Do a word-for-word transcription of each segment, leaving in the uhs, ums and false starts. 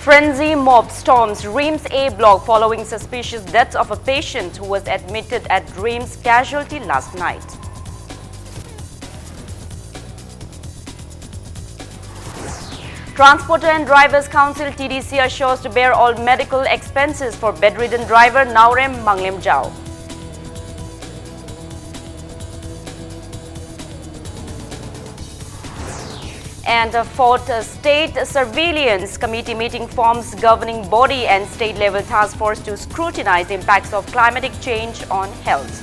Frenzy mob storms RIMS A block following suspicious death of a patient who was admitted at RIMS casualty last night. Transporter and Drivers Council, T D C, assures to bear all medical expenses for bedridden driver Naorem Manglem Jao. And a fourth, uh, State Surveillance Committee meeting forms governing body and state level task force to scrutinize impacts of climatic change on health.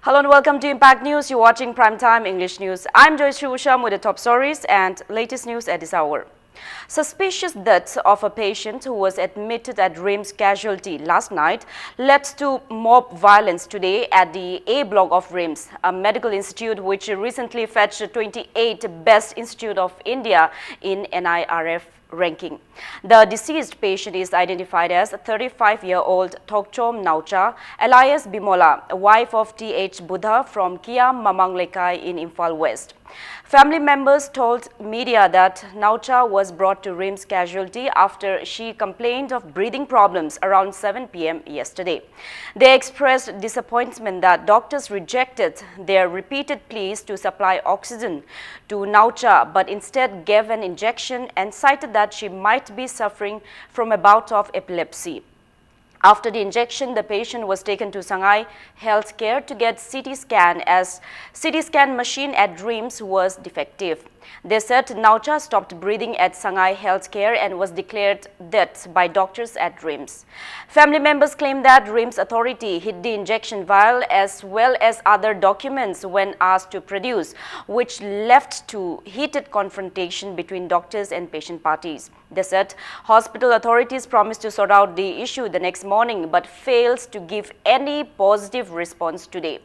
Hello and welcome to Impact News. You're watching Prime Time English News. I'm Joyce Usha with the top stories and latest news at this hour. Suspicious death of a patient who was admitted at RIMS casualty last night led to mob violence today at the A block of RIMS, a medical institute which recently fetched twenty-eight Best Institute of India in N I R F ranking. The deceased patient is identified as thirty-five-year-old Thokchom Naocha, alias Bimola, wife of T H Buddha from Kiam Mamang Lekai in Imphal West. Family members told media that Naocha was brought to RIMS casualty after she complained of breathing problems around seven p m yesterday. They expressed disappointment that doctors rejected their repeated pleas to supply oxygen to Naocha, but instead gave an injection and cited that she might be suffering from a bout of epilepsy. After the injection, the patient was taken to Sangai Healthcare to get C T scan, as C T scan machine at RIMS was defective. They said Naocha stopped breathing at Sangai Healthcare and was declared dead by doctors at RIMS. Family members claim that RIMS authority hid the injection vial as well as other documents when asked to produce, which left to heated confrontation between doctors and patient parties. They said hospital authorities promised to sort out the issue the next morning but fails to give any positive response today.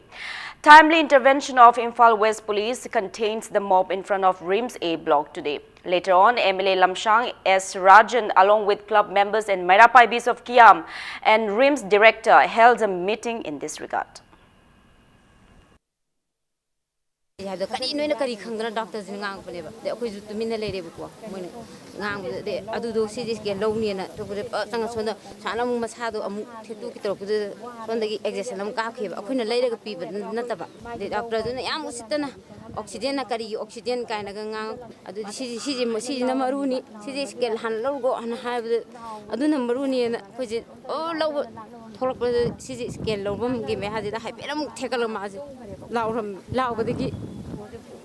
Timely intervention of Imphal West Police contained the mob in front of RIMS A block today. Later on, M L A Lamshang S Rajan, along with club members and Meira Paibis of Kiam and RIMS director, held a meeting in this regard. ꯍꯥꯏꯕꯗ ꯀꯔꯤ ꯅꯣꯏꯅ ꯀꯔꯤ ꯈꯪꯗꯅ ꯗꯣꯛꯇꯔꯁꯤꯅ ꯉꯥꯡꯉꯛꯄꯅꯦꯕ꯫ ꯑꯗꯩ ꯑꯩꯈꯣꯏꯁꯨ ꯇꯨꯃꯤꯟꯅ ꯂꯩꯔꯦꯕꯀꯣ꯫ ꯃꯣꯏꯅ ꯉꯥꯡꯕꯗ ꯑꯗꯩ ꯑꯗꯨꯗꯣ ꯁꯤ ꯇꯤ ꯁ꯭ꯀꯦꯟ ꯂꯧꯅꯦꯅ ꯇꯧꯕꯗ ꯄꯠ ꯆꯪꯉ ꯁꯣꯝꯗ ꯁꯥꯅ ꯑꯃꯨꯛ ꯃꯁꯥꯗꯣ ꯑꯃꯨꯛ ꯊꯦꯠꯇꯣꯛꯀꯦ ꯇꯧꯔꯛꯄꯗꯨꯗ ꯁꯣꯝꯗꯒꯤ ꯏꯟꯖꯦꯛꯁꯟ ꯑꯃ ꯀꯥꯞꯈꯤꯕ꯫ ꯑꯩꯈꯣꯏꯅ ꯂꯩꯔꯒ ꯄꯤꯕ ꯅꯠꯇꯕ꯫ ꯑꯗꯩ ꯗꯣꯛꯇꯔꯗꯨꯅ ꯌꯥꯝ ꯎꯁꯤꯠꯇꯅ ꯑꯣꯛꯁꯤꯖꯦꯟꯅ ꯀꯔꯤꯒꯤ ꯑꯣꯛꯁꯤꯖꯦꯟ ꯀꯥꯏꯅꯒ ꯉꯥꯡꯉꯛ꯫ ꯑꯗꯨꯗꯤ ꯁꯤꯁꯤ ꯁꯤꯁꯤ ꯁꯤꯁꯤꯅ ꯃꯔꯨꯅꯤ꯫ ꯁꯤꯁꯦ ꯁ꯭ꯀꯦꯟ ꯍꯥꯟꯅ ꯂꯧꯔꯨꯀꯣ ꯍꯥꯏꯅ ꯍꯥꯏꯕꯗ ꯑꯗꯨꯅ ꯃꯔꯨꯅꯤꯅ ꯑꯩꯈꯣꯏꯁꯦ ꯑꯣ ꯂꯧꯕ ꯊꯣꯛꯂꯛꯄꯗ ꯁꯤꯁꯦ ꯁ꯭ꯀꯦꯟ ꯂꯧꯐꯝꯒꯤ ꯃꯌꯥꯁꯤꯗ ꯍꯥꯏꯐꯦꯠ ꯑꯃꯨꯛ ꯊꯦꯛꯀꯠꯂꯒ ꯃꯥꯁꯦ ꯂꯥꯎꯔꯝ ꯂꯥꯎꯕꯗꯒꯤ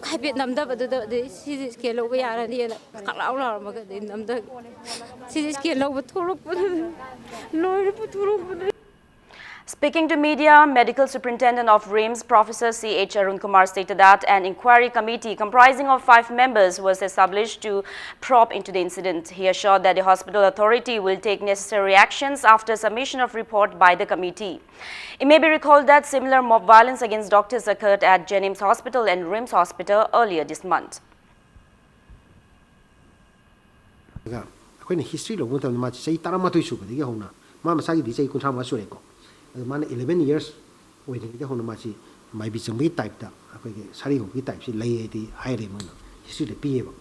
ꯍꯥꯏꯐꯦꯠ ꯅꯝꯊꯕꯗꯨꯗ ꯑꯗꯩ ꯁꯤꯁꯦ ꯁ꯭ꯀꯦꯟ ꯂꯧꯕ ꯌꯥꯔꯅꯤꯅ ꯈꯪꯂꯥꯎ ꯂꯥꯎꯔꯝꯃꯒ ꯑꯗꯩ ꯅꯝꯊ ꯁꯤꯁꯦ ꯁ꯭ꯀꯦꯟ ꯂꯧꯕ ꯊꯣꯛꯂꯛꯄꯗ ꯂꯣꯏꯔꯦ ꯄꯨꯊꯣꯔꯛꯄꯗ꯫ Speaking to media, Medical Superintendent of RIMS, Professor C H Arun Kumar, stated that an inquiry committee comprising of five members was established to probe into the incident. He assured that the hospital authority will take necessary actions after submission of report by the committee. It may be recalled that similar mob violence against doctors occurred at JNIMS Hospital and RIMS Hospital earlier this month. ꯑꯗꯨꯒ ꯑꯩꯈꯣꯏꯅ history ꯂꯧꯕ ꯃꯇꯝꯗ ꯃꯥꯁꯤ ꯆꯍꯤ ꯇꯔꯥꯃꯥꯊꯣꯏ ꯁꯨꯕꯗꯒꯤ ꯍꯧꯅ, ꯃꯥ ꯃꯁꯥꯒꯤꯗꯤ ꯆꯍꯤ ꯀꯨꯟꯊ꯭ꯔꯥ ꯃꯉꯥ ꯁꯨꯔꯦꯀꯣ꯫ ꯑꯗꯨ ꯃꯥꯅ eleven years ꯑꯣꯏꯔꯤꯉꯩꯗꯒꯤ ꯍꯧꯅ ꯃꯥꯁꯤ ꯃꯥꯏꯕꯤ ꯆꯪꯕꯒꯤ ꯇꯥꯏꯞꯇ, ꯑꯩꯈꯣꯏꯒꯤ ꯁꯥꯔꯤ ꯍꯧꯕꯒꯤ ꯇꯥꯏꯞꯁꯤ ꯂꯩ ꯍꯥꯏꯗꯤ ꯍꯥꯏꯔꯦ ꯃꯣꯏꯅ, ꯍꯤꯁꯇ꯭ꯔꯤꯗ ꯄꯤꯌꯦꯕ꯫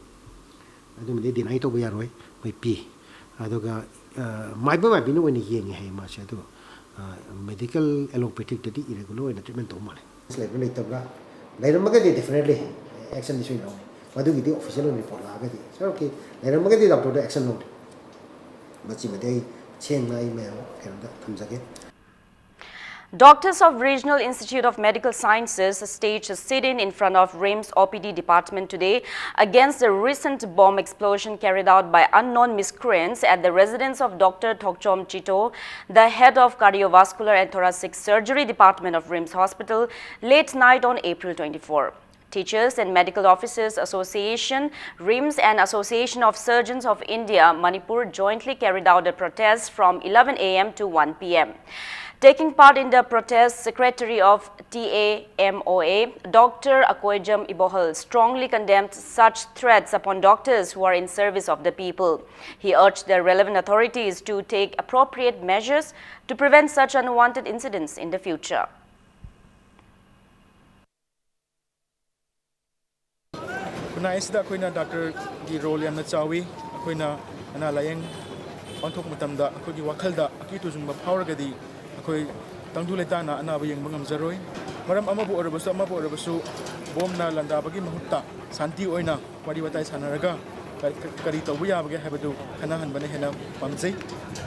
ꯑꯗꯨꯃꯗꯤ ꯗꯤꯅꯥꯏ ꯇꯧꯕ ꯌꯥꯔꯣꯏ, ꯃꯣꯏ ꯄꯤ꯫ ꯑꯗꯨꯒ ꯃꯥꯏꯕ ꯃꯥꯏꯕꯤꯅ ꯑꯣꯏꯅ ꯌꯦꯡꯉꯦ ꯍꯥꯏꯌꯦ ꯃꯥꯁꯦ꯫ ꯑꯗꯨꯒ medical allopathic ꯇꯗꯤ irregular ꯑꯣꯏꯅ treatment ꯇꯧꯕ ꯃꯥꯜꯂꯦ꯫ ꯂꯩꯕ꯭ꯔꯥ ꯂꯩꯇꯕ꯭ꯔꯥ? ꯂꯩꯔꯝꯃꯒꯗꯤ definitely action ꯗꯤ ꯁꯣꯏꯗꯅ ꯂꯧꯅꯤ꯫ ꯃꯗꯨꯒꯤꯗꯤ official ꯑꯣꯏꯅ report ꯂꯥꯛꯑꯒꯗꯤ, sir, okay, ꯂꯩꯔꯝꯃꯒꯗꯤ ꯗꯣꯛꯇꯔꯗ action ꯂꯧꯅꯤ꯫ ꯃꯁꯤꯃꯗꯤ ꯑꯩ ꯁꯦꯡꯅ ꯑꯩ ꯃꯌꯥꯝ ꯀꯩꯅꯣꯗ ꯊꯝꯖꯒꯦ꯫ Doctors of Regional Institute of Medical Sciences staged a sit-in in front of RIMS O P D department today against the recent bomb explosion carried out by unknown miscreants at the residence of Doctor Thokchom Chito, the head of Cardiovascular and Thoracic Surgery Department of RIMS Hospital, late night on April twenty-four. Teachers and Medical Officers Association, RIMS, and Association of Surgeons of India, Manipur jointly carried out a protest from eleven A M to one P M. Taking part in the protest, Secretary of T A M O A, Doctor Akoijam Ibohal, strongly condemned such threats upon doctors who are in service of the people. He urged the relevant authorities to take appropriate measures to prevent such unwanted incidents in the future. ꯈꯨꯟꯅꯥꯏ ꯑꯁꯤꯗ ꯑꯩꯈꯣꯏꯅ ꯗꯥꯛꯇꯔꯒꯤ role ꯌꯥꯝꯅ ꯆꯥꯎꯏ꯫ ꯑꯩꯈꯣꯏꯅ ꯑꯅꯥ ꯂꯥꯌꯦꯡ ꯄꯥꯡꯊꯣꯛꯄ ꯃꯇꯝꯗ ꯑꯩꯈꯣꯏꯒꯤ ꯋꯥꯈꯜꯗ ꯑꯀꯤ ꯇꯨꯖꯨꯡꯕ ꯐꯥꯎꯔꯒꯗꯤ ꯑꯩꯈꯣꯏ ꯇꯪꯗꯨ ꯂꯩꯇꯥꯅ ꯑꯅꯥꯕ ꯌꯦꯡꯕ ꯉꯝꯖꯔꯣꯏ꯫ ꯃꯔꯝ ꯑꯃꯕꯨ ꯑꯣꯏꯔꯕꯁꯨ ꯑꯃꯕꯨ ꯑꯣꯏꯔꯕꯁꯨ ꯕꯣꯝꯅ ꯂꯥꯟꯗꯥꯕꯒꯤ ꯃꯍꯨꯠꯇ ꯁꯥꯟꯇꯤ ꯑꯣꯏꯅ ꯋꯥꯔꯤ ꯋꯥꯇꯥꯏ ꯁꯥꯟꯅꯔꯒ ꯀꯔꯤ ꯇꯧꯕ ꯌꯥꯕꯒꯦ ꯍꯥꯏꯕꯗꯨ ꯈꯟꯅꯍꯟꯕꯅ ꯍꯦꯟꯅ ꯄꯥꯝꯖꯩ꯫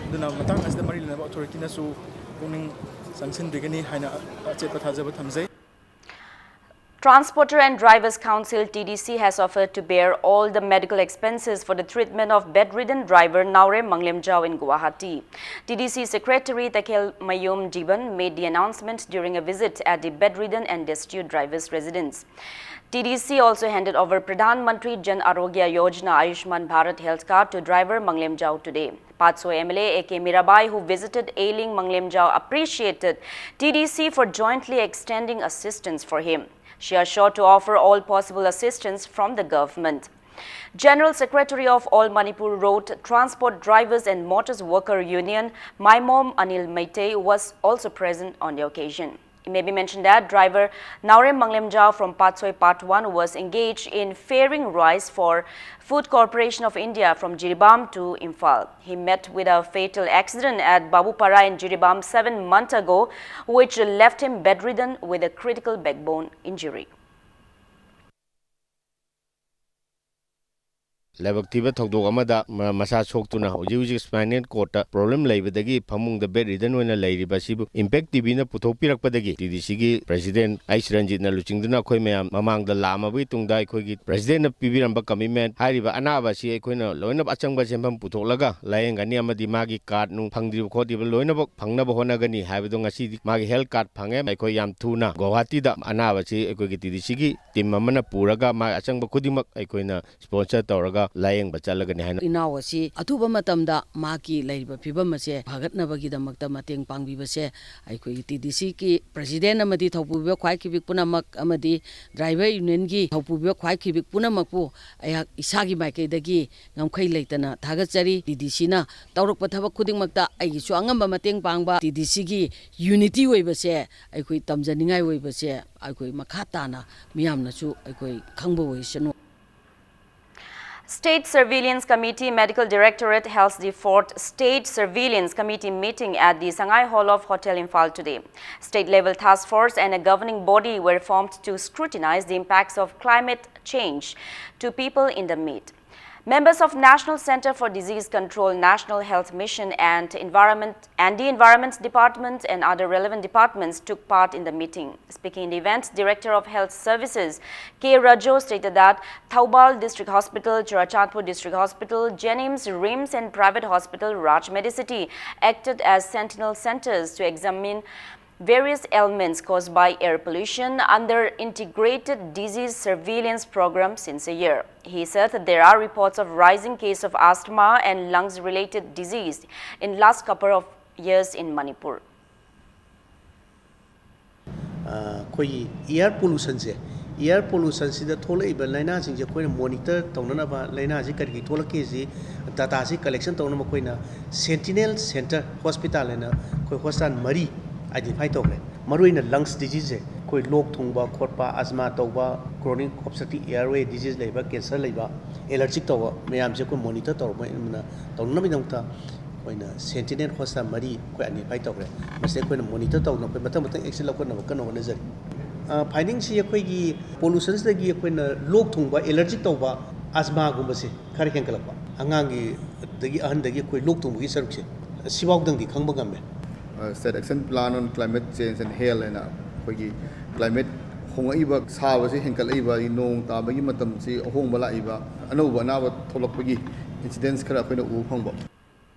ꯑꯗꯨꯅ ꯃꯇꯥꯡ ꯑꯁꯤꯗ ꯃꯔꯤ ꯂꯩꯅꯕ ꯑꯣꯊꯣꯔꯤꯇꯤꯅꯁꯨ ꯄꯨꯛꯅꯤꯡ ꯆꯪꯁꯤꯟꯕꯤꯒꯅꯤ ꯍꯥꯏꯅ ꯑꯆꯦꯠꯄ ꯊꯥꯖꯕ ꯊꯝꯖꯩ꯫ Transporter and Drivers Council, T D C, has offered to bear all the medical expenses for the treatment of bedridden driver Naorem Manglemjao in Guwahati. T D C Secretary Tekhel Mayum Diban made the announcement during a visit at the bedridden and destitute driver's residence. T D C also handed over Pradhan Mantri Jan Arogya Yojana Ayushman Bharat health card to driver Manglemjao today. Patsoi M L A A K Mirabai, who visited ailing Manglemjao, appreciated T D C for jointly extending assistance for him. She assured to offer all possible assistance from the government. General Secretary of All Manipur Road Transport Drivers and Motors Worker Union, Maimom Anil Meitei, was also present on the occasion. It may be mentioned that driver Naorem Manglemjao from Patsoi Part one was engaged in ferrying rice for Food Corporation of India from Jiribam to Imphal. He met with a fatal accident at Babupara in Jiribam seven months ago, which left him bedridden with a critical backbone injury. ꯂꯥꯏꯕꯛ ꯊꯤꯕ ꯊꯧꯗꯣꯛ ꯑꯃꯗ ꯃ-, ꯃꯁꯥ ꯁꯣꯛꯇꯨꯅ ꯍꯧꯖꯤꯛ ꯍꯧꯖꯤꯛ spinal cordꯇ problem ꯂꯩꯕꯗꯒꯤ ꯐꯃꯨꯡꯗ bedridden ꯑꯣꯏꯅ ꯂꯩꯔꯤꯕ ꯑꯁꯤꯕꯨ Impact ꯇꯤꯚꯤꯅ ꯄꯨꯊꯣꯛꯄꯤꯔꯛꯄꯗꯒꯤ ꯇꯤ ꯗꯤ ꯁꯤꯒꯤ president ꯑꯩꯆ ꯔꯟꯖꯤꯠꯅ ꯂꯨꯆꯤꯡꯗꯨꯅ ꯑꯩꯈꯣꯏ ꯃꯌꯥꯝ ꯃꯃꯥꯡꯗ ꯂꯥꯛꯑꯝꯃꯕꯒꯤ ꯇꯨꯡꯗ ꯑꯩꯈꯣꯏꯒꯤ presidentꯅ ꯄꯤꯕꯤꯔꯝꯕ commitment ꯍꯥꯏꯔꯤꯕ ꯑꯅꯥꯕ ꯑꯁꯤ ꯑꯩꯈꯣꯏꯅ ꯂꯣꯏꯅ ꯑꯆꯪꯕ ꯁꯦꯟꯐꯝ ꯄꯨꯊꯣꯛꯂꯒ ꯂꯥꯌꯦꯡꯒꯅꯤ ꯑꯃꯗꯤ ꯃꯥꯒꯤ card ꯅꯨꯡ ꯐꯪꯗ꯭ꯔꯤꯕ ꯈꯣꯠꯇ꯭ꯔꯤꯕ ꯂꯣꯏꯅꯃꯛ ꯐꯪꯅꯕ ꯍꯣꯠꯅꯒꯅꯤ ꯍꯥꯏꯕꯗꯣ ꯉꯁꯤꯗꯤ ꯃꯥꯒꯤ health card ꯐꯪꯉꯦ꯫ ꯑꯩꯈꯣꯏ ꯌꯥꯝ ꯊꯨꯅ ꯒꯧꯍꯥꯇꯤꯗ ꯑꯅꯥꯕꯁꯤ ꯑꯩꯈꯣꯏꯒꯤ ꯇꯤ ꯗꯤ ꯁꯤꯒꯤ team ꯑꯃꯅ ꯄꯨꯔꯒ ꯃꯥ ꯑꯆꯪꯕ ꯈꯨꯗꯤꯡꯃꯛ ꯑꯩꯈꯣꯏꯅ sponsor ꯇꯧꯔꯒ ꯂꯥꯌꯦꯡꯕ ꯆꯠꯂꯒꯅꯤ ꯍꯥꯏꯅ꯫ ꯏꯅꯥꯎ ꯑꯁꯤ ꯑꯊꯨꯕ ꯃꯇꯝꯗ ꯃꯍꯥꯛꯀꯤ ꯂꯩꯔꯤꯕ ꯐꯤꯕꯝ ꯑꯁꯦ ꯐꯒꯠꯅꯕꯒꯤꯗꯃꯛꯇ ꯃꯇꯦꯡ ꯄꯥꯡꯕꯤꯕꯁꯦ ꯑꯩꯈꯣꯏꯒꯤ ꯇꯤ ꯗꯤ ꯁꯤꯒꯤ president ꯑꯃꯗꯤ ꯊꯧꯄꯨꯕꯤꯕ ꯈ꯭ꯋꯥꯏ ꯈꯤꯕꯤꯛ ꯄꯨꯝꯅꯃꯛ ꯑꯃꯗꯤ driver unionꯒꯤ ꯊꯧꯄꯨꯕꯤꯕ ꯈ꯭ꯋꯥꯏ ꯈꯤꯕꯤꯛ ꯄꯨꯝꯅꯃꯛꯄꯨ ꯑꯩꯍꯥꯛ ꯏꯁꯥꯒꯤ ꯃꯥꯏꯀꯩꯗꯒꯤ ꯉꯝꯈꯩ ꯂꯩꯇꯅ ꯊꯥꯒꯠꯆꯔꯤ꯫ ꯇꯤ ꯗꯤ ꯁꯤꯅ ꯇꯧꯔꯛꯄ ꯊꯕꯛ ꯈꯨꯗꯤꯡꯃꯛꯇ ꯑꯩꯒꯤꯁꯨ ꯑꯉꯝꯕ ꯃꯇꯦꯡ ꯄꯥꯡꯕ, ꯇꯤ ꯗꯤ ꯁꯤꯒꯤ unity ꯑꯣꯏꯕꯁꯦ ꯑꯩꯈꯣꯏ ꯇꯝꯖꯅꯤꯡꯉꯥꯏ ꯑꯣꯏꯕꯁꯦ ꯑꯩꯈꯣꯏ ꯃꯈꯥ ꯇꯥꯅ ꯃꯤꯌꯥꯝꯅꯁꯨ ꯑꯩꯈꯣꯏ ꯈꯪꯕ ꯑꯣꯏꯁꯅꯨ꯫ State Surveillance Committee Medical Directorate holds the fourth State Surveillance Committee meeting at the Sangai Hall of Hotel Imphal today. State-level task force and a governing body were formed to scrutinize the impacts of climate change to people in the meet. Members of National Center for Disease Control, National Health Mission, and Environment and the Environment Department and other relevant departments took part in the meeting. Speaking in the event, Director of Health Services K Rajo stated that Thoubal District Hospital, Churachandpur District Hospital, JNIMS, RIMS, and private hospital Raj Medicity acted as sentinel centers to examine various ailments caused by air pollution under integrated disease surveillance program since a year. He said that there are reports of rising case of asthma and lungs-related disease in last couple of years in Manipur. ꯑꯩꯈꯣꯏꯒꯤ year ꯄꯣꯂꯨꯁꯟꯁꯦ, year ꯄꯣꯂꯨꯁꯟꯁꯤꯗ ꯊꯣꯛꯂꯛꯏꯕ ꯂꯥꯏꯅꯥꯁꯤꯡꯁꯦ ꯑꯩꯈꯣꯏꯅ monitor ꯇꯧꯅꯅꯕ, ꯂꯥꯏꯅꯥꯁꯤ ꯀꯔꯤ ꯀꯔꯤ ꯊꯣꯛꯂꯛꯀꯦꯁꯤ ꯗꯥꯇꯥꯁꯤ collection ꯇꯧꯅꯕ ꯑꯩꯈꯣꯏꯅ ꯁꯦꯟꯇꯤꯅꯦꯜ centre hospital ꯍꯥꯏꯅ ꯑꯩꯈꯣꯏ hospital ꯃꯔꯤ ꯑꯥꯏꯗꯦꯟꯇꯤꯐꯥꯏ ꯇꯧꯈ꯭ꯔꯦ꯫ ꯃꯔꯨꯑꯣꯏꯅ ꯂꯪꯁ ꯗꯤꯖꯤꯖꯁꯦ, ꯑꯩꯈꯣꯏ ꯂꯣꯛ ꯊꯨꯡꯕ ꯈꯣꯠꯄ, ꯑꯁꯃꯥ ꯇꯧꯕ, ꯀ꯭ꯔꯣꯅꯤꯛ ꯑꯣꯕꯁꯇ꯭ꯔꯛꯇꯤꯚ ꯑꯦꯌꯔꯋꯦ ꯗꯤꯖꯤꯖ ꯂꯩꯕ, ꯀꯦꯟꯁꯔ ꯂꯩꯕ, ꯑꯦꯂꯔꯖꯤꯛ ꯇꯧꯕ ꯃꯌꯥꯝꯁꯦ ꯑꯩꯈꯣꯏ ꯃꯣꯅꯤꯇꯔ ꯇꯧꯔꯛꯄ ꯇꯧꯅꯅꯕꯒꯤꯗꯃꯛꯇ ꯑꯩꯈꯣꯏꯅ ꯁꯦꯟꯇꯤꯅꯦꯜ ꯍꯣꯁꯄꯤꯇꯥꯜ ꯃꯔꯤ ꯑꯩꯈꯣꯏ ꯑꯥꯏꯗꯦꯟꯇꯤꯐꯥꯏ ꯇꯧꯈ꯭ꯔꯦ꯫ ꯃꯁꯤꯗ ꯑꯩꯈꯣꯏꯅ ꯃꯣꯅꯤꯇꯔ ꯇꯧꯗꯅ ꯑꯩꯈꯣꯏ ꯃꯊꯪ ꯃꯊꯪ ꯑꯦꯛꯁꯟ ꯂꯧꯈꯠꯅꯕ ꯀꯟꯅ ꯍꯣꯠꯅꯖꯔꯤ꯫ ꯐꯥꯏꯟꯗꯤꯡꯁꯤ ꯑꯩꯈꯣꯏꯒꯤ ꯄꯣꯂꯨꯁꯟꯁꯤꯗꯒꯤ ꯑꯩꯈꯣꯏꯅ ꯂꯣꯛ ꯊꯨꯡꯕ, ꯑꯦꯂꯔꯖꯤꯛ ꯇꯧꯕ, ꯑꯁꯃꯥꯒꯨꯝꯕꯁꯦ ꯈꯔ ꯍꯦꯟꯒꯠꯂꯛꯄ, ꯑꯉꯥꯡꯒꯤ ꯑꯗꯒꯤ ꯑꯍꯟꯗꯒꯤ ꯑꯩꯈꯣꯏ ꯂꯣꯛ ꯊꯨꯡꯕꯒꯤ ꯁꯔꯨꯛꯁꯦ ꯁꯤꯐꯥꯎꯗꯪꯗꯤ ꯈꯪꯕ ꯉꯝꯃꯦ꯫ State Action Plan on Climate Change and Health ꯍꯥꯏꯅ ꯑꯩꯈꯣꯏꯒꯤ ꯀ꯭ꯂꯥꯏꯃꯦꯠ ꯍꯣꯡꯉꯛꯏꯕ, ꯁꯥꯕꯁꯤ ꯍꯦꯟꯒꯠꯂꯛꯏꯕ, ꯑꯗꯒꯤ ꯅꯣꯡ ꯇꯥꯕꯒꯤ ꯃꯇꯝꯁꯤ ꯑꯍꯣꯡꯕ ꯂꯥꯛꯏꯕ, ꯑꯅꯧꯕ ꯑꯅꯥꯕ ꯊꯣꯛꯂꯛꯄꯒꯤ ꯏꯟꯁꯤꯗꯦꯟꯁ ꯈꯔ ꯑꯩꯈꯣꯏꯅ ꯎꯕ ꯐꯪꯕ꯫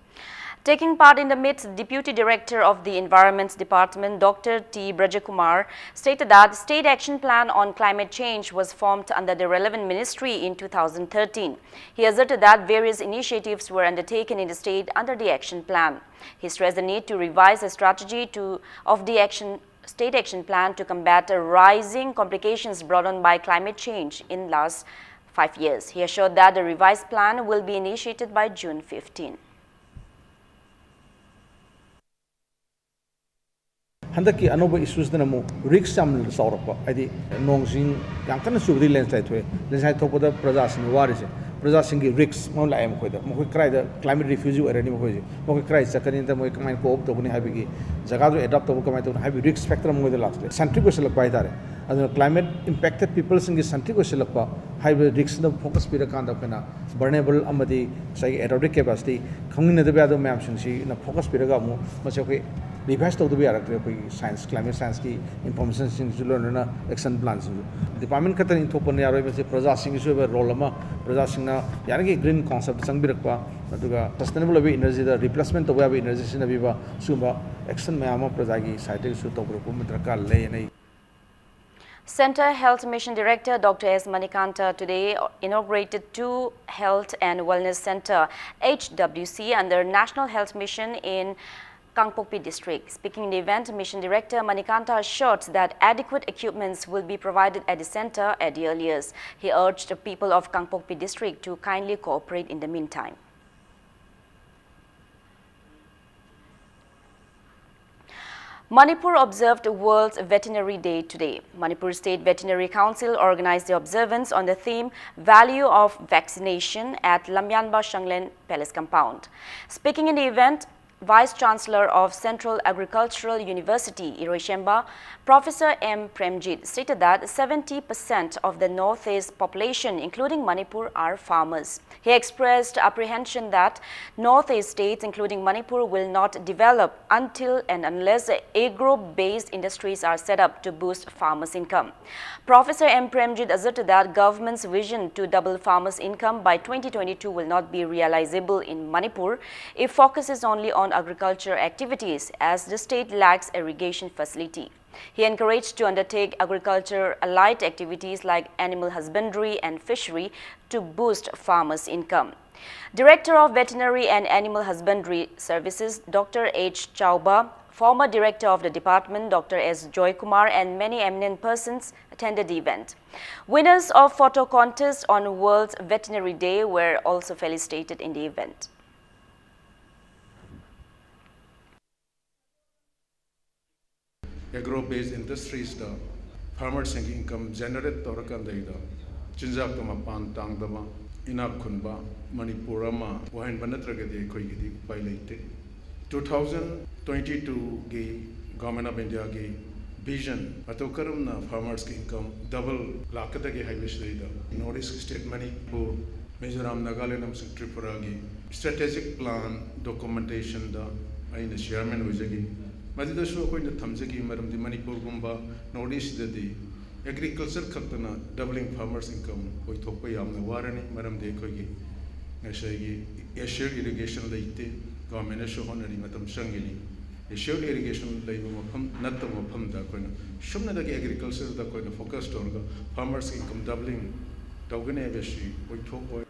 Taking part in the meet, Deputy Director of the Environment Department, Doctor T Brajakumar, stated that State Action Plan on Climate Change was formed under the relevant ministry in two thousand thirteen. He asserted that various initiatives were undertaken in the state under the action plan. He stressed the need to revise the strategy to, of the action, state action plan to combat rising complications brought on by climate change in last five years. He assured that the revised plan will be initiated by June fifteen. ꯍꯟꯗꯛꯀꯤ ꯑꯅꯧꯕ ꯏꯁꯨꯁꯤꯗꯅ ꯑꯃꯨꯛ ꯔꯤꯛꯁ ꯌꯥꯝꯅ ꯆꯥꯎꯔꯛꯄ, ꯍꯥꯏꯗꯤ ꯅꯣꯡꯁꯤꯡ ꯌꯥꯝ ꯀꯟꯅ ꯆꯨꯕꯗꯒꯤ landslide ꯊꯣꯛꯑꯦ꯫ ꯂꯦꯟꯁꯂꯥꯏꯠ ꯊꯣꯛꯄꯗ ꯄ꯭ꯔꯖꯥꯁꯤꯡꯅ ꯋꯥꯔꯤꯁꯦ ꯄ꯭ꯔꯖꯥꯁꯤꯡꯒꯤ ꯔꯤꯛꯁ ꯑꯃ ꯂꯥꯛꯑꯦ ꯃꯈꯣꯏꯗ꯫ ꯃꯈꯣꯏ ꯀꯗꯥꯏꯗ ꯀ꯭ꯂꯥꯏꯃꯦꯠ ꯔꯤꯐ꯭ꯌꯨꯖꯤ ꯑꯣꯏꯔꯅꯤ, ꯃꯈꯣꯏꯁꯦ ꯃꯈꯣꯏ ꯀꯗꯥꯏ ꯆꯠꯀꯅꯤ, ꯅꯠꯇ꯭ꯔꯒ ꯃꯣꯏ ꯀꯃꯥꯏꯅ ꯀꯣꯞ ꯇꯧꯒꯅꯤ ꯍꯥꯏꯕꯒꯤ, ꯖꯒꯥꯗꯨ ꯑꯦꯗꯥꯞ ꯇꯧꯕ ꯀꯃꯥꯏꯅ ꯇꯧꯒꯅꯤ ꯍꯥꯏꯕꯒꯤ ꯔꯤꯛꯁ ꯐꯦꯛꯇꯔ ꯑꯃ ꯃꯈꯣꯏꯗ ꯂꯥꯛꯁꯤꯜꯂꯦ꯫ ꯁꯦꯟꯇ꯭ꯔꯤꯛ ꯑꯣꯏꯁꯤꯜꯂꯛꯄ ꯍꯥꯏꯇꯥꯔꯦ꯫ ꯑꯗꯨꯅ ꯀ꯭ꯂꯥꯏꯃꯦꯠ ꯏꯝꯄꯦꯛꯇꯦꯠ ꯄꯤꯄꯜꯁꯤꯡꯒꯤ ꯁꯦꯟꯇ꯭ꯔꯤꯛ ꯑꯣꯏꯁꯤꯜꯂꯛꯄ ꯍꯥꯏꯕ ꯔꯤꯛꯁꯇ ꯐꯣꯀꯁ ꯄꯤꯔꯀꯥꯟꯗ ꯑꯩꯈꯣꯏꯅ ꯚꯜꯅꯦꯔꯦꯕꯜ ꯑꯃꯗꯤ ꯉꯁꯥꯏꯒꯤ ꯑꯦꯗꯥꯞꯇꯤꯞ ꯀꯦꯄꯥꯁꯤꯇꯤ, ꯈꯪꯃꯤꯟꯅꯗꯕ ꯌꯥꯗꯕ ꯃꯌꯥꯝꯁꯤꯡꯁꯤꯅ ꯐꯣꯀꯁ ꯄꯤꯔꯒ ꯑꯃꯨꯛ ꯃꯁꯤ ꯑꯩꯈꯣꯏ ꯔꯤꯚꯥꯏꯁ ꯇꯧꯗꯕ ꯌꯥꯔꯛꯇ꯭ꯔꯦ꯫ ꯑꯩꯈꯣꯏꯒꯤ ꯁꯥꯏꯟꯁ, ꯀ꯭ꯂꯥꯏꯃꯦꯠ ꯁꯥꯏꯟꯁꯀꯤ ꯏꯟꯐꯣꯔꯃꯦꯁꯟꯁꯤꯡꯁꯨ ꯂꯣꯏꯅꯅ ꯑꯦꯛꯁꯟ ꯄ꯭ꯂꯥꯟꯁꯤꯡꯁꯨ꯫ ꯗꯤꯄꯥꯔꯠꯃꯦꯟ ꯈꯛꯇꯅ ꯏꯟꯊꯣꯛꯄꯅ ꯌꯥꯔꯣꯏ, ꯃꯁꯤ ꯄ꯭ꯔꯖꯥꯁꯤꯡꯒꯤꯁꯨ ꯑꯣꯏꯕ ꯔꯣꯜ ꯑꯃ, ꯄ꯭ꯔꯖꯥꯁꯤꯡꯅ ꯌꯥꯔꯤꯈꯩ ꯒ꯭ꯔꯤꯟ ꯀꯣꯟꯁꯦꯞꯇ ꯆꯪꯕꯤꯔꯛꯄ, ꯑꯗꯨꯒ ꯁꯁꯇꯦꯅꯦꯕꯜ ꯑꯣꯏꯕ ꯏꯅꯔꯖꯤꯗ ꯔꯤꯄ꯭ꯂꯦꯁꯃꯦꯟ ꯇꯧꯕ ꯌꯥꯕ ꯏꯅꯔꯖꯤ ꯁꯤꯖꯤꯟꯅꯕꯤꯕ, ꯁꯤꯒꯨꯝꯕ ꯑꯦꯛꯁꯟ ꯃꯌꯥꯝ ꯑꯃ ꯄ꯭ꯔꯖꯥꯒꯤ ꯁꯥꯏꯠꯇꯒꯤꯁꯨ ꯇꯧꯕꯤꯔꯛꯄ ꯑꯃ ꯗꯔꯀꯥꯔ ꯂꯩ ꯍꯥꯏꯅ ꯑꯩ Centre Health Mission Director Doctor S Manikanta today inaugurated two Health and Wellness Centre, H W C, under National Health Mission in Kangpokpi District. Speaking in the event, Mission Director Manikanta assured that adequate equipments will be provided at the centre at the earliest. He urged the people of Kangpokpi District to kindly cooperate in the meantime. Manipur observed World Veterinary Day today. Manipur State Veterinary Council organized the observance on the theme Value of Vaccination at Lamyanba Shanglen Palace Compound. Speaking in the event, Vice Chancellor of Central Agricultural University, Iroishemba, Professor M Premjit, stated that seventy percent of the Northeast population, including Manipur, are farmers. He expressed apprehension that Northeast states, including Manipur, will not develop until and unless agro-based industries are set up to boost farmers' income. Professor M Premjit asserted that government's vision to double farmers' income by twenty twenty-two will not be realizable in Manipur if focus is only on agriculture activities, as the state lacks irrigation facility. He encouraged to undertake agriculture-allied activities like animal husbandry and fishery to boost farmers' income. Director of Veterinary and Animal Husbandry Services, Doctor H Chauba, former director of the department, Doctor S Joykumar, and many eminent persons attended the event. Winners of photo contest on World Veterinary Day were also felicitated in the event. Agro based industries the farmers ꯁꯤꯡꯒꯤ income generate ꯇꯧꯔꯀꯥꯟꯗꯩꯗ ꯆꯤꯟꯖꯥꯛꯇ ꯃꯄꯥꯟ ꯇꯥꯡꯗꯕ, ꯏꯅꯥꯛ ꯈꯨꯟꯕ ꯃꯅꯤꯄꯨꯔ ꯑꯃ ꯑꯣꯏꯍꯟꯕ ꯅꯠꯇ꯭ꯔꯒꯗꯤ ꯑꯩꯈꯣꯏꯒꯤꯗꯤ ꯎꯄꯥꯏ ꯂꯩꯇꯦ꯫ Two thousand twenty twoꯒꯤ Government of Indiaꯒꯤ vision ꯃꯇꯧ ꯀꯔꯝꯅ farmersꯀꯤ income double ꯂꯥꯛꯀꯗꯒꯦ ꯍꯥꯏꯕꯁꯤꯗꯩꯗ North East state Manipur, Mizoram, Nagaland ꯑꯃꯁꯨꯡ ꯇ꯭ꯔꯤꯄꯨꯔꯥꯒꯤ strategic plan documentationꯗ ꯑꯩꯅ chairman ꯑꯣꯏꯖꯈꯤ꯫ ꯃꯗꯨꯗꯁꯨ ꯑꯩꯈꯣꯏꯅ ꯊꯝꯖꯈꯤ, ꯃꯔꯝꯗꯤ ꯃꯅꯤꯄꯨꯔꯒꯨꯝꯕ North Eastꯇꯗꯤ agriculture ꯈꯛꯇꯅ doubling farmers income ꯑꯣꯏꯊꯣꯛꯄ ꯌꯥꯝꯅ ꯋꯥꯔꯅꯤ, ꯃꯔꯝꯗꯤ ꯑꯩꯈꯣꯏꯒꯤ ꯉꯁꯥꯏꯒꯤ assured irrigation ꯂꯩꯇꯦ꯫ Governmentꯅꯁꯨ ꯍꯣꯠꯅꯔꯤ, ꯃꯇꯝ ꯆꯪꯒꯅꯤ꯫ Assured irrigation ꯂꯩꯕ ꯃꯐꯝ ꯅꯠꯇꯕ ꯃꯐꯝꯗ ꯑꯩꯈꯣꯏꯅ ꯁꯨꯞꯅꯗꯒꯤ agricultureꯗ ꯑꯩꯈꯣꯏꯅ focus ꯇꯧꯔꯒ farmers income doubling ꯇꯧꯒꯅꯤ ꯍꯥꯏꯕꯁꯤ ꯑꯣꯏꯊꯣꯛꯑꯣꯏ꯫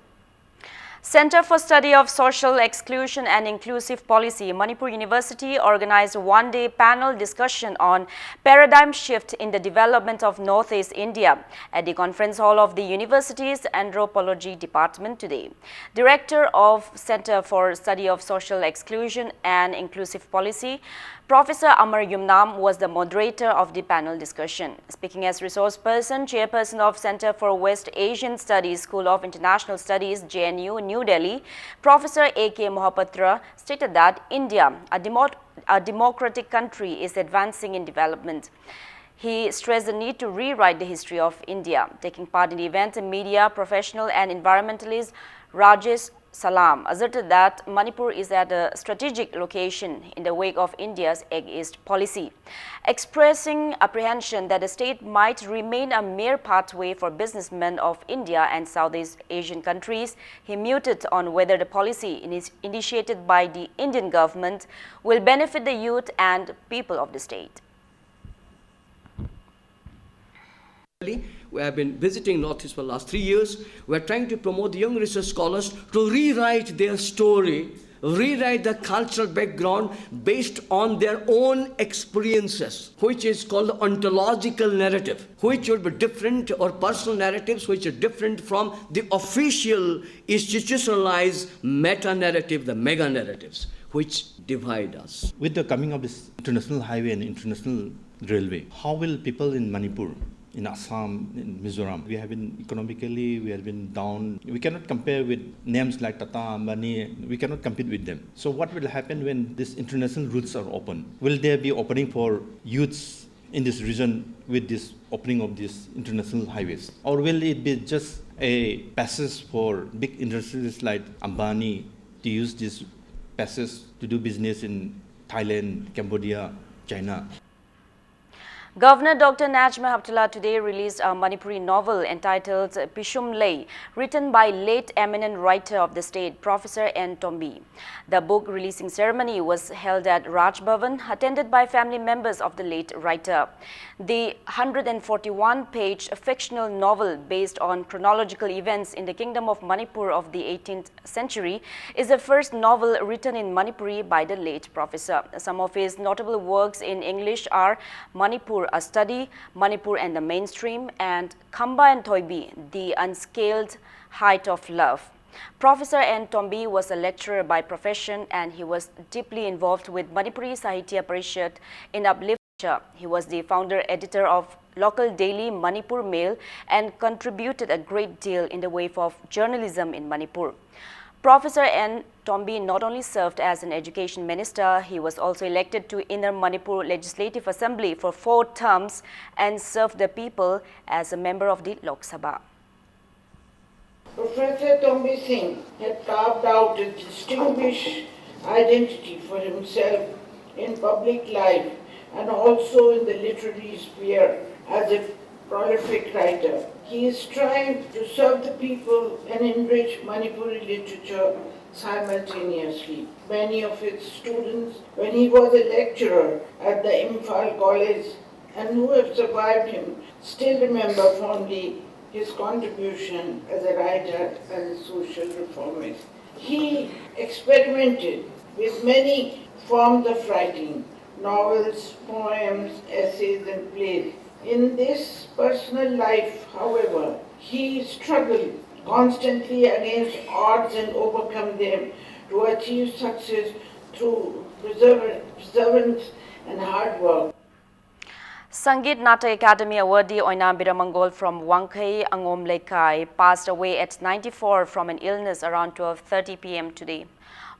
Center for Study of Social Exclusion and Inclusive Policy, Manipur University organized a one-day panel discussion on paradigm shift in the development of Northeast India at the conference hall of the university's anthropology department today. Director of Center for Study of Social Exclusion and Inclusive Policy, Professor Amar Yumnam was the moderator of the panel discussion. Speaking as resource person, chairperson of Center for West Asian Studies, School of International Studies, J N U, New Delhi, Professor A K Mohapatra stated that India, a, demo- a democratic country, is advancing in development. He stressed the need to rewrite the history of India. Taking part in the event, media professional and environmentalist Rajesh Salam asserted that Manipur is at a strategic location in the wake of India's Act East policy, expressing apprehension that the state might remain a mere pathway for businessmen of India and Southeast Asian countries. He muted on whether the policy inis- initiated by the Indian government will benefit the youth and people of the state. We have been visiting Northeast for the last three years. We are trying to promote the young research scholars to rewrite their story, rewrite the cultural background based on their own experiences, which is called the ontological narrative, which would be different, or personal narratives which are different from the official institutionalized meta narrative, the mega narratives, which divide us. With the coming of this international highway and international railway, how will people in Manipur In Assam, in Mizoram, we have been economically, we have been down. We cannot compare with names like Tata, Ambani. We cannot compete with them. So what will happen when these international routes are open? Will there be opening for youths in this region with this opening of these international highways? Or will it be just a passage for big industries like Ambani to use this passage to do business in Thailand, Cambodia, China? Governor Doctor Najma Heptulla today released a Manipuri novel entitled Pishum Lei, written by late eminent writer of the state, Professor N Tombi. The book releasing ceremony was held at Raj Bhavan, attended by family members of the late writer. The hundred and forty-one page fictional novel, based on chronological events in the Kingdom of Manipur of the eighteenth century, is the first novel written in Manipuri by the late professor. Some of his notable works in English are Manipur: A Study, Manipur and the Mainstream, and Khamba and Thoibi: The Unscaled Height of Love. Professor N Tombi was a lecturer by profession, and he was deeply involved with Manipuri Sahitya Parishad in uplifting culture. He was the founder editor of local daily Manipur Mail and contributed a great deal in the wave of journalism in Manipur. Professor N Tombi not only served as an education minister, he was also elected to Inner Manipur Legislative Assembly for four terms and served the people as a member of the Lok Sabha. Professor Tombi Singh had carved out a distinguished identity for himself in public life and also in the literary sphere as a prolific writer. He strived to serve the people and enrich Manipuri literature simultaneously. Many of his students, when he was a lecturer at the Imphal College, and who have survived him, still remember fondly his contribution as a writer and a social reformist. He experimented with many forms of writing: novels, poems, essays, and plays. In this personal life, however, he struggled constantly against odds and overcome them to achieve success through persever- perseverance and hard work. Sangeet Natya Akademi awardee Oinam Biramangol from Wangkhei Angom Leikai passed away at ninety-four from an illness around twelve thirty p m today.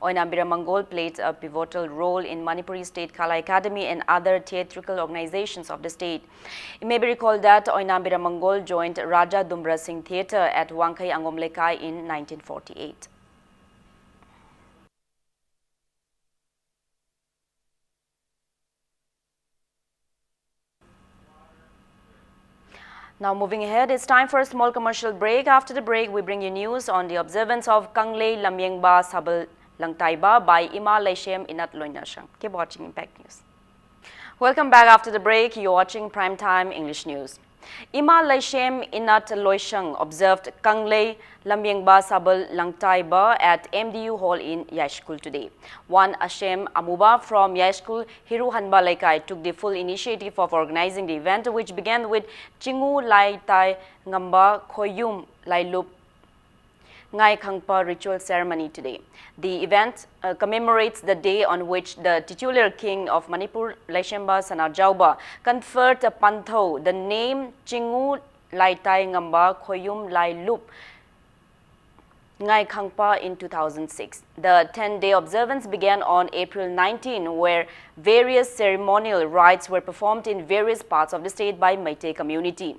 Oinam Biramangol played a pivotal role in Manipuri State Kala Academy and other theatrical organizations of the state. It may be recalled that Oinam Biramangol joined Raja Dumra Singh Theatre at Wangkhei Angom Leikai in nineteen forty-eight. Now moving ahead, it's time for a small commercial break. After the break, we bring you news on the observance of Kanglei Lamyengba Sabal Langtaiba by Ima Leishem Inat Loinashang. Keep watching Impact News. Welcome back after the break. You're watching Prime Time English News. Ima Leishem Inat Loishang observed Kanglei Lamyengba Sabal Langtaiba at M D U Hall in Yaishkul today. One Ashem Amuba from Yaishkul Hiru Hanba Leikai took the full initiative of organizing the event, which began with Chingu Laitai Ngamba Khoyum Lailup Ngai Khangpa ritual ceremony today. The event uh, commemorates the day on which the titular king of Manipur, Laishemba Sanajauba, conferred upon Tho the name Chingu Laitai Ngamba Khoyum Lailup Ngai Khangpa in two thousand six. The ten-day observance began on April nineteen, where various ceremonial rites were performed in various parts of the state by Meitei community.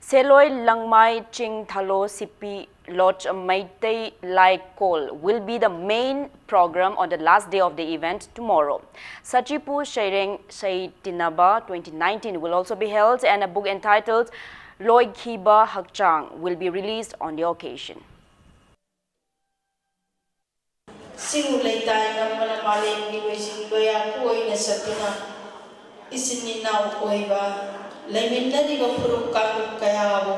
Seloi Langmai Ching Thalo Sipi Lodge Meitei Lai Kol will be the main program on the last day of the event tomorrow. Sachipu Shaireng Shaitinaba twenty nineteen will also be held, and a book entitled Loikhiba Hakchang will be released on the occasion. ꯁꯤꯡ ꯂꯩꯇꯥꯏ ꯉꯝꯕꯅ ꯃꯥꯂꯦꯝꯒꯤ ꯂꯣꯏꯖꯤꯡ ꯂꯣꯌꯥ ꯀꯣꯏꯅ ꯆꯠꯇꯨꯅ ꯏꯆꯤꯟ ꯏꯅꯥꯎ ꯑꯣꯏꯕ ꯂꯩꯃꯤꯟꯅꯔꯤꯕ ꯐꯨꯔꯨꯞ ꯀꯥꯡꯂꯨꯞ ꯀꯌꯥꯕꯨ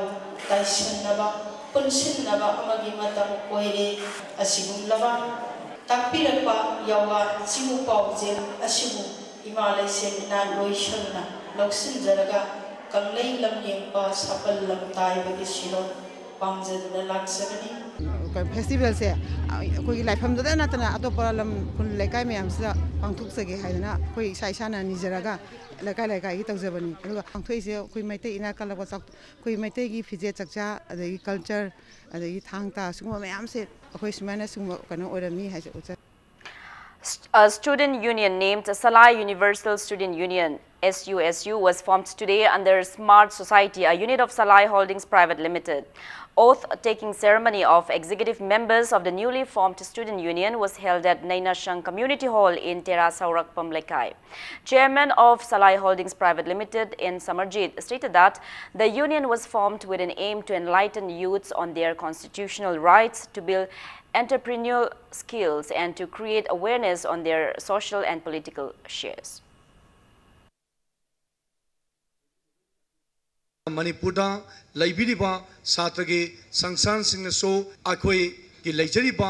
ꯇꯥꯏꯁꯤꯟꯅꯕ, ꯄꯨꯟꯁꯤꯟꯅꯕ ꯑꯃꯒꯤ ꯃꯇꯝ ꯑꯣꯏꯔꯦ꯫ ꯑꯁꯤꯒꯨꯝꯂꯕ ꯇꯥꯛꯄꯤꯔꯛꯄ ꯌꯥꯋꯥ ꯆꯤꯡꯉꯨ ꯄꯥꯎꯖꯦꯜ ꯑꯁꯤꯕꯨ ꯏꯃꯥ ꯂꯩꯁꯦꯝꯕꯤꯅ ꯂꯣꯏꯁꯪꯅ ꯂꯧꯁꯤꯟꯖꯔꯒ ꯀꯪꯂꯩ ꯂꯝꯌꯦꯡꯄ ꯁꯥꯄꯜ ꯂꯝꯇꯥꯏꯕꯒꯤ ꯁꯤꯂꯣꯟ ꯄꯥꯝꯖꯗꯨꯅ ꯂꯥꯛꯆꯕꯅꯤ꯫ ꯐꯦꯁꯇꯤꯚꯦꯜꯁꯦ ꯑꯩꯈꯣꯏꯒꯤ ꯂꯥꯏꯐꯝꯗꯨꯗ ꯅꯠꯇꯅ ꯑꯇꯣꯞꯄ ꯂꯝ ꯈꯨꯜ ꯂꯩꯀꯥꯏ ꯃꯌꯥꯝꯁꯤꯗ ꯄꯥꯡꯊꯣꯛꯆꯒꯦ ꯍꯥꯏꯗꯅ ꯑꯩꯈꯣꯏ ꯏꯁꯥ ꯏꯁꯥꯅ ꯅꯤꯖꯔꯒ ꯂꯩꯀꯥꯏ ꯂꯩꯀꯥꯏꯒꯤ ꯇꯧꯖꯕꯅꯤ꯫ ꯑꯗꯨꯒ ꯄꯥꯡꯊꯣꯛꯏꯁꯦ ꯑꯩꯈꯣꯏ ꯃꯩꯇꯩ ꯏꯅꯥꯠ ꯀꯜꯂꯛꯄ ꯆꯥꯎ-, ꯑꯩꯈꯣꯏ ꯃꯩꯇꯩꯒꯤ ꯐꯤꯖꯦꯠ ꯆꯛꯆꯥ, ꯑꯗꯒꯤ ꯀꯜꯆꯔ, ꯑꯗꯒꯤ ꯊꯥꯡ ꯇꯥ, ꯁꯤꯒꯨꯝꯕ ꯃꯌꯥꯝꯁꯦ ꯑꯩꯈꯣꯏ ꯁꯨꯃꯥꯏꯅ ꯁꯤꯒꯨꯝꯕ ꯀꯩꯅꯣ ꯑꯣꯏꯔꯝꯃꯤ ꯍꯥꯏꯁꯦ ꯎꯠꯆꯔꯤ꯫ A student union named Salai Universal Student Union, S U S U, was formed today under Smart Society, a unit of Salai Holdings Private Limited. Oath-taking ceremony of executive members of the newly formed student union was held at Neinashang Community Hall in Tera Saurakpam Lekai. Chairman of Salai Holdings Private Limited, N Samarjit, stated that the union was formed with an aim to enlighten youths on their constitutional rights, to build entrepreneurial skills, and to create awareness on their social and political shares. ꯃꯅꯤꯄꯨꯔꯗ ꯂꯩꯕꯤꯔꯤꯕ ꯁꯥꯇ꯭ꯔꯒꯤ ꯁꯪꯁꯊꯥꯟꯁꯤꯡꯅꯁꯨ ꯑꯩꯈꯣꯏꯒꯤ ꯂꯩꯖꯔꯤꯕ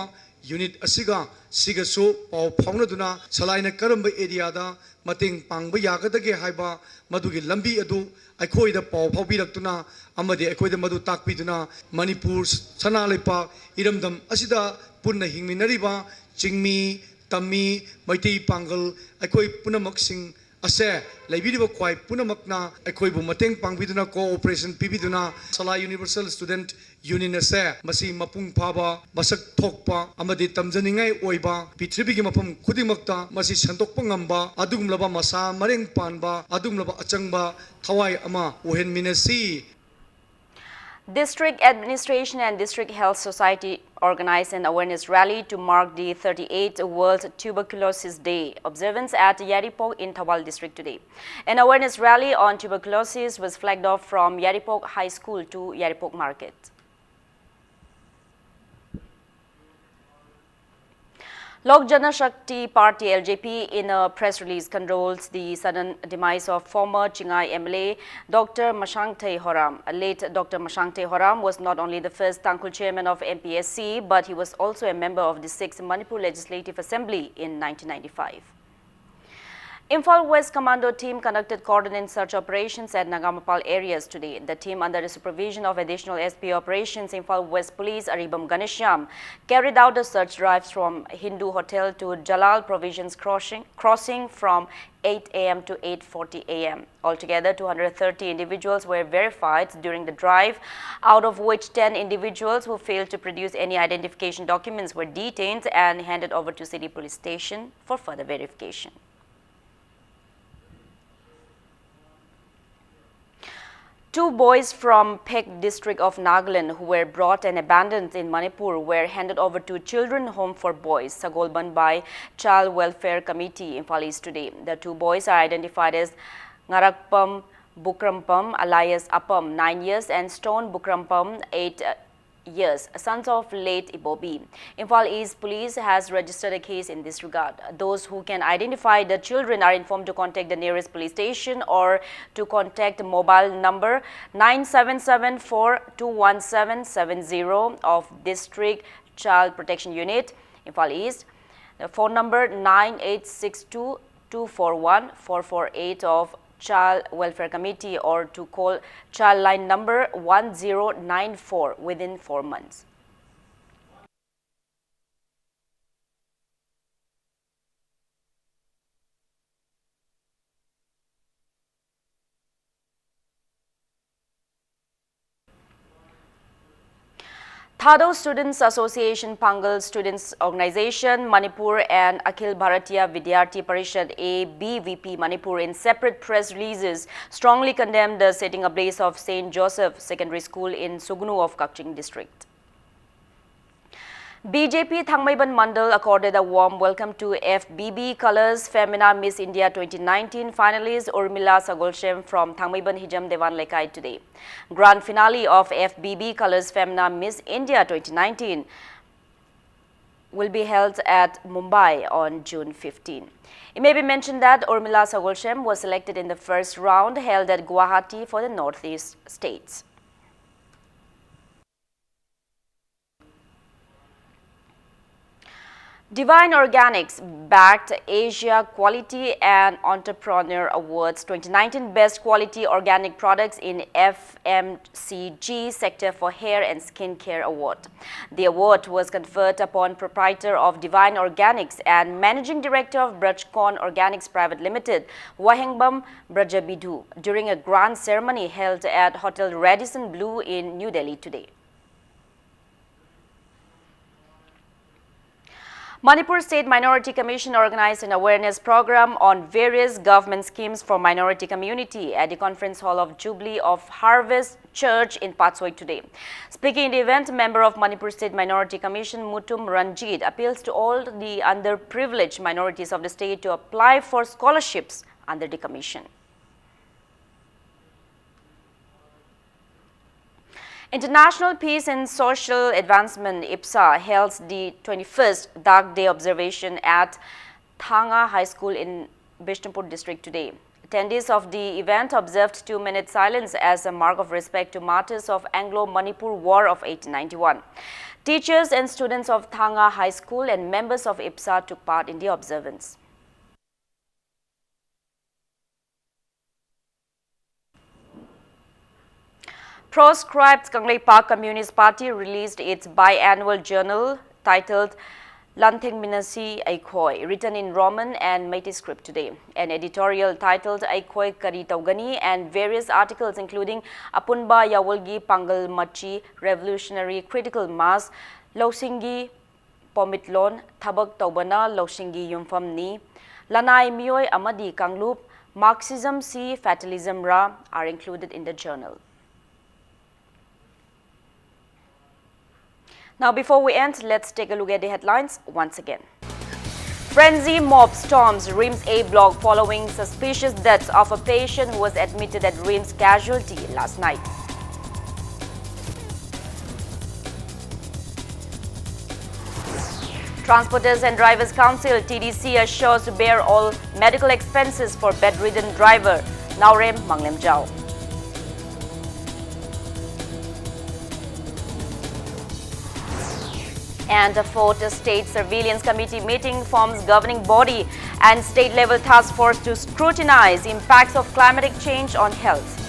unit ꯑꯁꯤꯒ ꯁꯤꯒꯁꯨ ꯄꯥꯎ ꯐꯥꯎꯅꯗꯨꯅ ꯁꯂꯥꯏꯅ ꯀꯔꯝꯕ ꯑꯦꯔꯤꯌꯥꯗ ꯃꯇꯦꯡ ꯄꯥꯡꯕ ꯌꯥꯒꯗꯒꯦ ꯍꯥꯏꯕ ꯃꯗꯨꯒꯤ ꯂꯝꯕꯤ ꯑꯗꯨ ꯑꯩꯈꯣꯏꯗ ꯄꯥꯎ ꯐꯥꯎꯕꯤꯔꯛꯇꯨꯅ ꯑꯃꯗꯤ ꯑꯩꯈꯣꯏꯗ ꯃꯗꯨ ꯇꯥꯛꯄꯤꯗꯨꯅ ꯃꯅꯤꯄꯨꯔ ꯁꯅꯥ ꯂꯩꯄꯥꯛ ꯏꯔꯝꯗꯝ ꯑꯁꯤꯗ ꯄꯨꯟꯅ ꯍꯤꯡꯃꯤꯟꯅꯔꯤꯕ ꯆꯤꯡꯃꯤ, ꯇꯝꯃꯤ, ꯃꯩꯇꯩ ꯄꯥꯡꯒꯜ ꯑꯩꯈꯣꯏ ꯄꯨꯝꯅꯃꯛꯁꯤꯡ ꯑꯁꯦ ꯂꯩꯕꯤꯔꯤꯕ ꯈ꯭ꯋꯥꯏ ꯄꯨꯝꯅꯃꯛꯅ ꯑꯩꯈꯣꯏꯕꯨ ꯃꯇꯦꯡ ꯄꯥꯡꯕꯤꯗꯨꯅ, ꯀꯣꯑꯣꯄꯔꯦꯁꯟ ꯄꯤꯕꯤꯗꯨꯅ ꯁꯂꯥꯏ ꯌꯨꯅꯤꯚꯔꯁꯦꯜ ꯁ꯭ꯇꯨꯗꯦꯟꯠ ꯌꯨꯅꯤꯌꯟ ꯑꯁꯦ ꯃꯁꯤ ꯃꯄꯨꯡ ꯐꯥꯕ, ꯃꯁꯛ ꯊꯣꯛꯄ ꯑꯃꯗꯤ ꯇꯝꯖꯅꯤꯡꯉꯥꯏ ꯑꯣꯏꯕ, ꯄ꯭ꯔꯤꯊꯤꯕꯤꯒꯤ ꯃꯐꯝ ꯈꯨꯗꯤꯡꯃꯛꯇ ꯃꯁꯤ ꯁꯟꯗꯣꯛꯄ ꯉꯝꯕ ꯑꯗꯨꯒꯨꯝꯂꯕ ꯃꯁꯥ ꯃꯔꯦꯡ ꯄꯥꯟꯕ ꯑꯗꯨꯒꯨꯝꯂꯕ ꯑꯆꯪꯕ ꯊꯋꯥꯏ ꯑꯃ ꯑꯣꯏꯍꯟꯃꯤꯟꯅꯁꯤ꯫ District Administration and District Health Society organized an awareness rally to mark the thirty-eighth World Tuberculosis Day observance at Yairipok in Thoubal District today. An awareness rally on tuberculosis was flagged off from Yairipok High School to Yairipok Market. Lok Janashakti Party, L J P, in a press release, condoles the sudden demise of former Chingai M L A Doctor Mashangthei Horam. Late Doctor Mashangthei Horam was not only the first Tangkhul chairman of M P S C, but he was also a member of the sixth Manipur Legislative Assembly in nineteen ninety-five. Imphal West Commando team conducted coordinated search operations at Nagamapal areas today. The team, under the supervision of Additional S P Operations, Imphal West Police Aribam Ganesham, carried out the search drives from Hindu Hotel to Jalal Provisions crossing, crossing from eight a m to eight forty a m. Altogether, two hundred thirty individuals were verified during the drive, out of which ten individuals who failed to produce any identification documents were detained and handed over to City Police Station for further verification. Two boys from Phek district of Nagaland who were brought and abandoned in Manipur were handed over to Children Home for Boys, Sagolban, by Child Welfare Committee, Imphal East today. The two boys are identified as Ngarakpam Bukrampam, alias Apam, nine years, and Stone Bukrampam, eight years, sons of late Ibobi. Imphal East Police has registered a case in this regard. Those who can identify the children are informed to contact the nearest police station or to contact mobile number nine seven seven four two one seven seven zero of District Child Protection Unit, Imphal East. The phone number nine eight six two two four one four four eight of Child Welfare Committee or to call Child Line number one zero nine four within four months. Thadou Students Association, Pangal Students Organization Manipur, and Akhil Bharatiya Vidyarthi Parishad, A B V P Manipur, in separate press releases, strongly condemned the setting ablaze of Saint Joseph Secondary School in Sugnu of Kakching District. B J P Thangmeiban Mandal accorded a warm welcome to F B B Colors Femina Miss India twenty nineteen finalist Urmila Sagolshem from Thangmeiban Hijam Dewan Lekai today. Grand finale of F B B Colors Femina Miss India twenty nineteen will be held at Mumbai on June fifteen. It may be mentioned that Urmila Sagolshem was selected in the first round held at Guwahati for the Northeast states. Divine Organics bagged Asia Quality and Entrepreneur Awards twenty nineteen Best Quality Organic Products in F M C G Sector for Hair and Skin Care Award. The award was conferred upon proprietor of Divine Organics and Managing Director of Brajcon Organics Private Limited, Wahengbam Brajabidhu, during a grand ceremony held at Hotel Radisson Blu in New Delhi today. Manipur State Minority Commission organized an awareness program on various government schemes for minority community at the conference hall of Jubilee of Harvest Church in Patsoi today. Speaking in the event, member of Manipur State Minority Commission Mutum Ranjit appeals to all the underprivileged minorities of the state to apply for scholarships under the commission. International Peace and Social Advancement, IPSA, held the twenty-first Dak Day observation at Thanga High School in Bishnupur district today. Attendees of the event observed two-minute silence as a mark of respect to martyrs of Anglo-Manipur War of eighteen ninety-one. Teachers and students of Thanga High School and members of IPSA took part in the observance. Proscribed Kangleipak Communist Party released its biannual journal titled Lanthengminasi Aikhoi, written in Roman and Meitei script today. An editorial titled Aikhoi Kari Taugani and various articles including Apunba Yawolgi Pangal Machi, Revolutionary Critical Mass, Lousinggi Pomitlon, Thabak Taubana Lousinggi Yumfamni, Lanai Mioi Amadi Kanglup, Marxism Si Fatalism Ra are included in the journal. Now, before we end, let's take a look at the headlines once again. Frenzy mob storms RIMS A block following suspicious death of a patient who was admitted at RIMS casualty last night. Transporters and Drivers Council, T D C, assures to bear all medical expenses for bedridden driver Naorem Manglemjao. And the fourth State Surveillance Committee meeting forms governing body and state level task force to scrutinize impacts of climatic change on health.